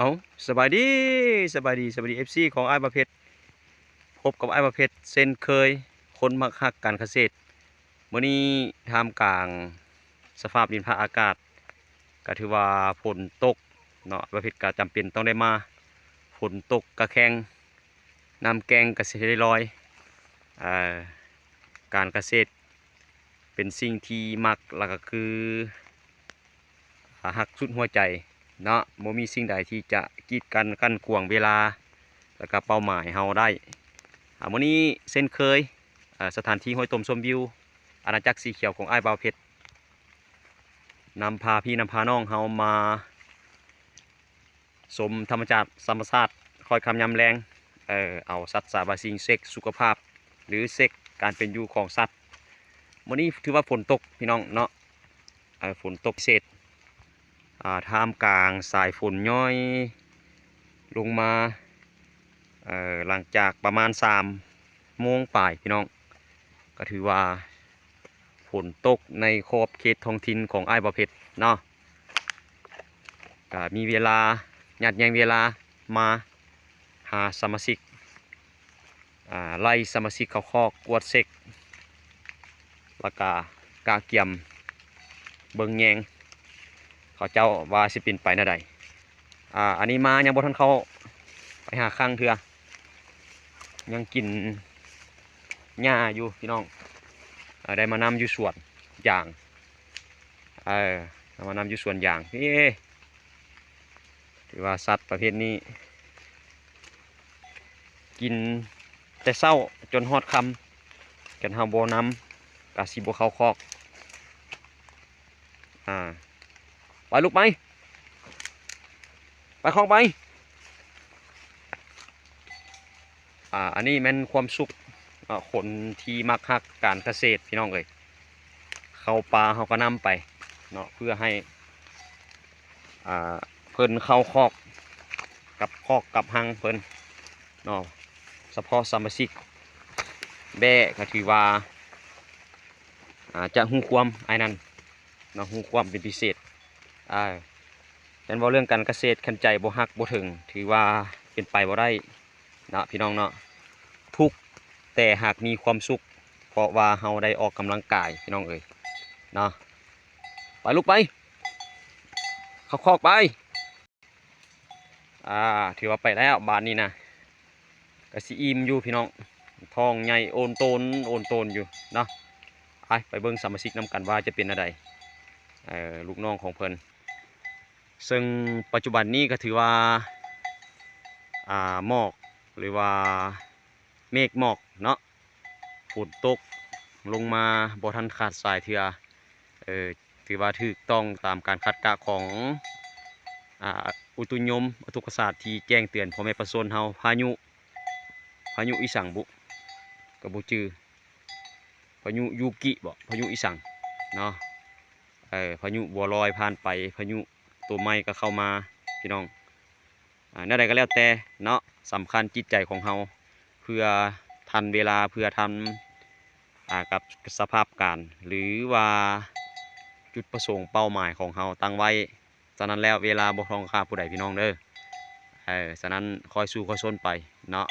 ເອົາ ສະບາຍດີ ສະບາຍດີ ສະບາຍດີ ເອັຟຊີ ຂອງອ້າຍບ່າວເພັດ. ພົບກັບອ້າຍບ່າວເພັດເຊັ່ນເຄີຍ, ຄົນມັກຮັກການກະເສດ. ມື້ນີ້ທ່າມກາງສະພາບດິນຟ້າອາກາດ ກໍຖືວ່າຝົນຕົກເນາະ, ອ້າຍບ່າວເພັດກໍຈຳເປັນຕ້ອງໄດ້ມາ. ຝົນຕົກກະແຂ່ງ, ນ້ຳແກ່ງກະຊິໄດ້ລອຍ. ເອີ ການກະເສດເປັນສິ່ງທີ່ມັກ ແລ້ວກໍຄື ອາ ຮັກສຸດຫົວໃຈເນາະ, ບໍ່ມີສິ່ງໃດທີ່ຈະກີດກັນກັ້ນກວາງເວລາ ແລ້ວກໍເປົ້າໝາຍເຮົາໄດ້. ອາ ມື້ນີ້ເຊັ່ນເຄີຍ, ອາ ສະຖານທີ່ຫ້ວຍຕົມຊົມວິວ, ອານາຈັກສີຂຽວຂອງອ້າຍບ່າວເພັດ ນຳພາພີ່ນຳພານ້ອງເຮົາມາ ຊົມທຳມະຊາດ ທຳມະຊາດ ຄ່ອຍຄ່ຳຍາມແລງ, ເອີ ເອົາສັດສາບາສິ່ງ ເຊັກສຸຂະພາບ ຫຼື ເຊັກການເປັນຢູ່ຂອງສັດ. ມື້ນີ້ຖືວ່າຝົນຕົກພີ່ນ້ອງເນາະ, ເອີ ຝົນຕົກເສດ, ອາ ທ່າມກາງສາຍຝົນຍ້ອຍລົງມາ, ເອີ ຫຼັງຈາກປະມານສາມໂມງປາຍພີ່ນ້ອງ, ກໍຖືວ່າ ຝົນຕົກໃນຂອບເຂດທ້ອງຖິ່ນຂອງອ້າຍບ່າວເພັດເນາະ, ກະມີເວລາ ຍາດແຍ່ງເວລາມາຫາສະມາຊິກ, ອາ ໄລ່ສະມາຊິກເຂົ້າຄອກ ກວດເຊັກ ແລ້ວກະກະກຽມເບິ່ງແຍງເຂົາເຈົ້າວ່າຊິເປັນໄປແນວໃດ. ອາ ອັນນີ້ມາຍັງບໍ່ທັນເຂົ້າໄປຫາຄັງເທື່ອ, ຍັງກິນຫຍ້າຢູ່ພີ່ນ້ອງ. ເອີ ໄດ້ມານຳຢູ່ສວນຢາງ, ເອີ ໄດ້ມານຳຢູ່ສວນຢາງ. ເອີ ຖືວ່າສັດປະເພດນີ້ກິນແຕ່ເຊົ້າຈົນຮອດຄ່ຳ, ຄັນເຮົາບໍ່ນຳກະຊິບໍ່ເຂົ້າຄອກ. ອາ ໄປລູກໄປ ໄປຄອກໄປ. ອາ ອັນນີ້ແມ່ນຄວາມສຸກ ອາ ຄົນທີ່ມັກຮັກການກະເສດພີ່ນ້ອງເອີຍ, ເຂົ້າປ່າເຮົາກໍນຳໄປເນາະ ເພື່ອໃຫ້ ອາ ເພິ່ນເຂົ້າຄອກ ກັບຄອກກັບຮັງເພິ່ນເນາະ. ສະເພາະສະມາຊິກແບ້ກໍຖືວ່າ ອາ ຈະຮູ້ຄວາມອ້າຍນັ້ນເນາະ, ຮູ້ຄວາມເປັນພິເສດ. ອາ ແມ່ນເວົ້າເລື່ອງການກະເສດ ຄັນໃຈບໍ່ຮັກບໍ່ເຖິງ ຖືວ່າເປັນໄປບໍ່ໄດ້ເນາະ ພີ່ນ້ອງເນາະ. ທຸກແຕ່ຫາກມີຄວາມສຸກ ເພາະວ່າເຮົາໄດ້ອອກກຳລັງກາຍ ພີ່ນ້ອງເອີຍເນາະ. ໄປລູກໄປ ເຂົ້າຄອກໄປ. ອາ ຖືວ່າໄປແລ້ວບາດນີ້ນະ, ກະຊິອີ່ມຢູ່ພີ່ນ້ອງ, ທ້ອງໃຫຍ່ໂອນໂຕນ ໂອນໂຕນຢູ່ເນາະ. ໄປ ໄປເບິ່ງສະມາຊິກນຳກັນວ່າຈະເປັນແນວໃດ ເອີ ລູກນ້ອງຂອງເພິ່ນ. ເຊິ່ງປັດຈຸບັນນີ້ກໍຖືວ່າ ອາ ໝອກ ຫຼືວ່າເມກໝອກເນາະ, ຝົນຕົກລົງມາບໍ່ທັນຂາດສາຍເທື່ອ. ເອີ ຖືວ່າຖືກຕ້ອງຕາມການຄາດກະຂອງ ອາ ອຸຕຸນິຍົມອຸທົກກະສາດທີ່ແຈ້ງເຕືອນພໍ່ແມ່ປະຊາຊົນເຮົາ. ພາຍຸ ພາຍຸອີ່ສັງບຸ ກໍບໍ່ຈື່, ພາຍຸຢູກິບໍ ພາຍຸອີ່ສັງເນາະ. ເອີ ພາຍຸບົວລອຍຜ່ານໄປ, ພາຍຸໂຕໃໝ່ກໍເຂົ້າມາ ພີ່ນ້ອງ. ອາ ແນວໃດກໍແລ້ວແຕ່ເນາະ, ສຳຄັນຈິດໃຈຂອງເຮົາ ເພື່ອທັນເວລາ ເພື່ອທັນ ອາ ກັບສະພາບການ ຫຼືວ່າຈຸດປະສົງເປົ້າໝາຍຂອງເຮົາຕັ້ງໄວ້. ສະນັ້ນແລ້ວ ເວລາບໍ່ທອງຄ່າຜູ້ໃດ ພີ່ນ້ອງເດີ. ເອີ ສະນັ້ນຄ່ອຍສູ້ຄ່ອຍຊົນໄປເນາະ,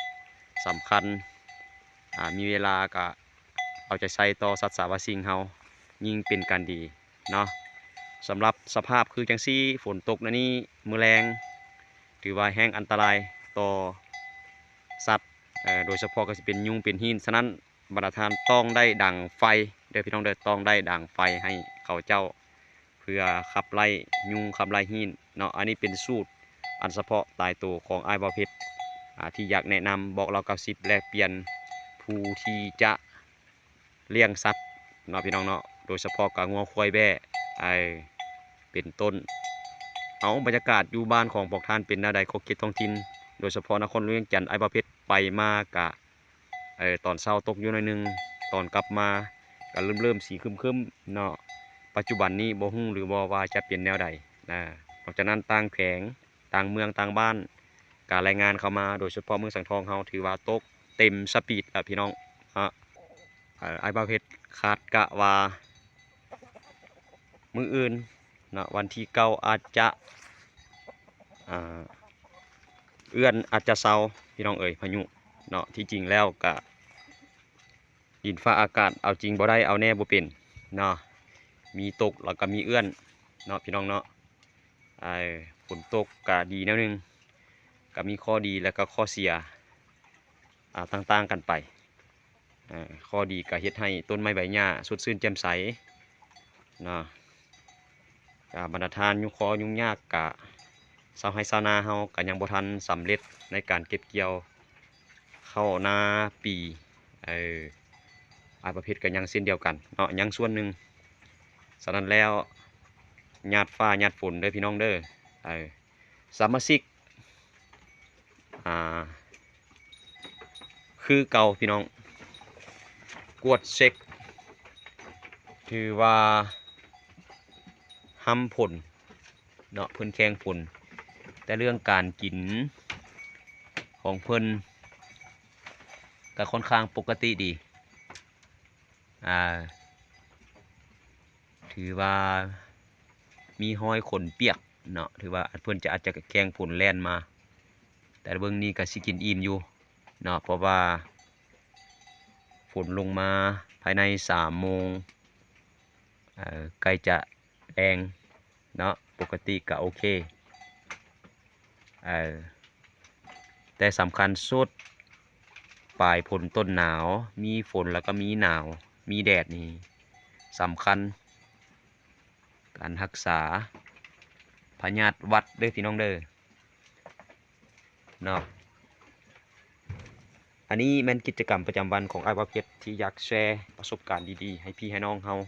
ສຳຄັນ ອາ ມີເວລາກະເອົາໃຈໃສ່ຕໍ່ສັດສາວາສິ່ງເຮົາ ຍິ່ງເປັນການດີເນາະ. ສຳລັບສະພາບຄືຈັ່ງຊີ້ ຝົນຕົກແນວນີ້ ມື້ແລງຖືວ່າແຮງອັນຕະລາຍຕໍ່ສັດ, ເອີ ໂດຍສະເພາະກໍຊິເປັນຍຸງເປັນຮີນ. ສະນັ້ນ ບັນດາທ່ານຕ້ອງໄດ້ດັງໄຟເດີພີ່ນ້ອງເດີ, ຕ້ອງໄດ້ດັງໄຟໃຫ້ເຂົາເຈົ້າ ເພື່ອຂັບໄລ່ຍຸງ ຂັບໄລ່ຮີນເນາະ. ອັນນີ້ເປັນສູດອັນສະເພາະຕາຍໂຕຂອງອ້າຍບ່າວເພັດ ອາ ທີ່ຢາກແນະນຳ ບອກເລົ່າ ເກົ້າສິບ ແລກປ່ຽນຜູ້ທີ່ຈະລ້ຽງສັດເນາະ ພີ່ນ້ອງເນາະ, ໂດຍສະເພາະກະງົວ ຄວາຍ ແບ້ ເປັນຕົ້ນ. ເອົາ ບັນຍາກາດຢູ່ບ້ານຂອງພວກທ່ານເປັນແນວໃດ ຂອບເຂດທ້ອງຖິ່ນ ໂດຍສະເພາະນະຄອນຫຼວງວຽງຈັນ ອ້າຍບ່າວເພັດໄປມາກະ ເອີ ຕອນເຊົ້າຕົກຢູ່ໜ້ອຍໜຶ່ງ, ຕອນກັບມາກໍເລີ່ມໆ ສີຄຶ້ມໆ ເນາະ. ປັດຈຸບັນນີ້ບໍ່ຮູ້ຫຼືບໍ່ວ່າຈະເປັນແນວໃດນະ. ນອກຈາກນັ້ນ ຕ່າງແຂວງ ຕ່າງເມືອງ ຕ່າງບ້ານ ກະລາຍງານເຂົ້າມາ, ໂດຍສະເພາະເມືອງສັງທອງເຮົາ ຖືວ່າຕົກເຕັມສະປີດແລ້ວ ພີ່ນ້ອງເນາະ. ເອີ ອ້າຍບ່າວເພັດຄາດກະວ່າ ມື້ອື່ນເນາະ ວັນທີເກົ້າ ອາດຈະ ອ່າ ເອື້ອນອາດຈະເຊົາ ພີ່ນ້ອງເອີຍ ພາຍຸເນາະ. ທີ່ຈິງແລ້ວກະ ດິນຟ້າອາກາດເອົາຈິງບໍ່ໄດ້ ເອົາແນ່ບໍ່ເປັນເນາະ, ມີຕົກແລ້ວກໍມີເອື້ອນເນາະ ພີ່ນ້ອງເນາະ. ເອີ ຝົນຕົກກໍດີແນວໜຶ່ງ ກໍມີຂໍ້ດີ ແລ້ວກໍຂໍ້ເສຍ ອາ ຕ່າງໆກັນໄປ. ເອີ ຂໍ້ດີກໍເຮັດໃຫ້ຕົ້ນໄມ້ໃບຫຍ້າສົດຊື່ນແຈ່ມໃສເນາະ. ກະບັນດາທ່ານຍຸງຄໍຍຸງຍາກ ກະຊາວໄຮ່ຊາວນາເຮົາກະຍັງບໍ່ທັນສຳເລັດໃນການເກັບກ່ຽວເຂົ້ານາປີ. ເອີ ອ້າຍປະເພັດກະຍັງເຊັ່ນດຽວກັນເນາະ ຍັງສ່ວນໜຶ່ງ. ສະນັ້ນແລ້ວ ຍາດຟ້າຍາດຝົນເດີພີ່ນ້ອງເດີ. ເອີ ສະມາຊິກ ອ່າ ຄືເກົ່າພີ່ນ້ອງ ກວດເຊັກ ຖືວ່າຮຳຝົນເນາະ ເພິ່ນແຂ່ງຝົນ ແຕ່ເລື່ອງການກິນຂອງເພິ່ນກໍຄ່ອນຂ້າງປົກກະຕິດີ. ອ່າ ຖືວ່າມີຮອຍຂົນປຽກເນາະ ຖືວ່າເພິ່ນຈະ ອາດຈະແຂ່ງຝົນແລ່ນມາ ແຕ່ເບິ່ງນີ້ກໍຊິກິນອີ່ມຢູ່ເນາະ ເພາະວ່າຝົນລົງມາພາຍໃນສາມໂມງ ເອີ ໃກ້ຈະແລງເນາະ ປົກກະຕິກໍໂອເຄ. ເອີ ແຕ່ສຳຄັນສຸດ ປາຍຝົນຕົ້ນໜາວ ມີຝົນແລ້ວກໍມີໜາວ ມີແດດນີ້ສຳຄັນ ການຮັກສາພະຍາດຫວັດເດີພີ່ນ້ອງເດີເນາະ. ອັນນີ້ແມ່ນກິດຈະກຳປະຈຳວັນຂອງອ້າຍບ່າວເພັດ ທີ່ຢາກແຊປະສົບການດີໆໃຫ້ພີ່ໃຫ້ນ້ອງເຮົາ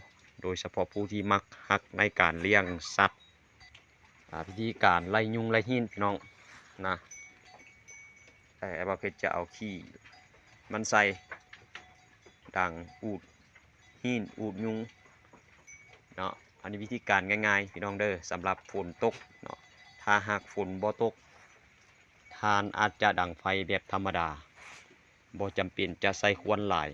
ໂດຍສະເພາະຜູ້ທີ່ມັກຮັກໃນການລ້ຽງສັດ. ອ່າ ວິທີການໄລ່ຍຸງໄລ່ຮີນ ພີ່ນ້ອງນະ. ເອີ ອ້າຍບ່າວເພັດຈະເອົາຂີ້ມັນໃສ່ດັງ ອູດຮີນ ອູດຍຸງເນາະ. ອັນນີ້ວິທີການງ່າຍໆ ພີ່ນ້ອງເດີ ສຳລັບຝົນຕົກເນາະ. ຖ້າຫາກຝົນບໍ່ຕົກ ທ່ານອາດຈະດັງໄຟແບບທຳມະດາ ບໍ່ຈຳເປັນຈະໃຊ້ຄວັນຫຼາຍ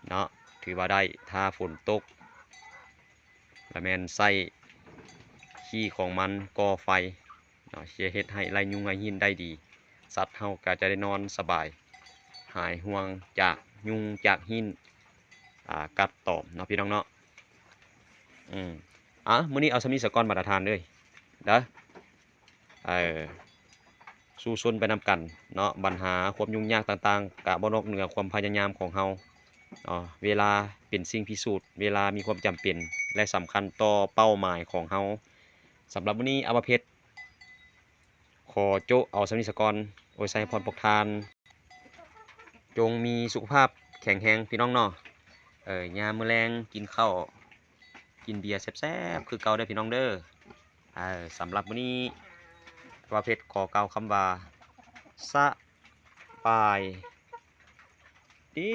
ເນາະ ຖືວ່າໄດ້. ຖ້າຝົນຕົກ ລະແມ່ນໃຊ້ຂີ້ຂອງມັນກໍ່ໄຟເນາະ ຈະເຮັດໃຫ້ໄລ່ຍຸງໄລ່ຮີນໄດ້ດີ. ສັດເຮົາກໍຈະໄດ້ນອນສະບາຍ ຫາຍຫ່ວງຈາກຍຸງຈາກຮີນ ອາ ກັດຕອມເນາະ ພີ່ນ້ອງເນາະ. ອືມ ອາ ມື້ນີ້ເອົາສ່ຳນີ້ສາກ່ອນ ບັນດາທ່ານເອີຍເດີ. ເອີ ສູ້ຊົນໄປນຳກັນເນາະ. ບັນຫາຄວາມຫຍຸ້ງຍາກຕ່າງໆ ກະບໍ່ນອກເໜືອຄວາມພະຍາຍາມຂອງເຮົາເນາະ. ເວລາເປັນສິ່ງພິສູດ, ເວລາມີຄວາມຈຳເປັນ ແລະ ສຳຄັນຕໍ່ເປົ້າໝາຍຂອງເຮົາ. ສຳລັບມື້ນີ້ ອາວາເພັດ ຂໍໂຈະເອົາສ່ຳນີ້ສາກ່ອນ. ອວຍໄຊໃຫ້ພອນພວກທ່ານ ຈົ່ງມີສຸຂະພາບແຂງແຮງ ພີ່ນ້ອງເນາະ. ເອີ ຍາມມື້ແລງກິນເຂົ້າ ກິນເບຍແຊບໆຄືເກົ່າເດີພີ່ນ້ອງເດີ. ເອີ ສຳລັບມື້ນີ້ ອາວາເພັດຂໍກ່າວຄຳວ່າ ສະບາຍດີ.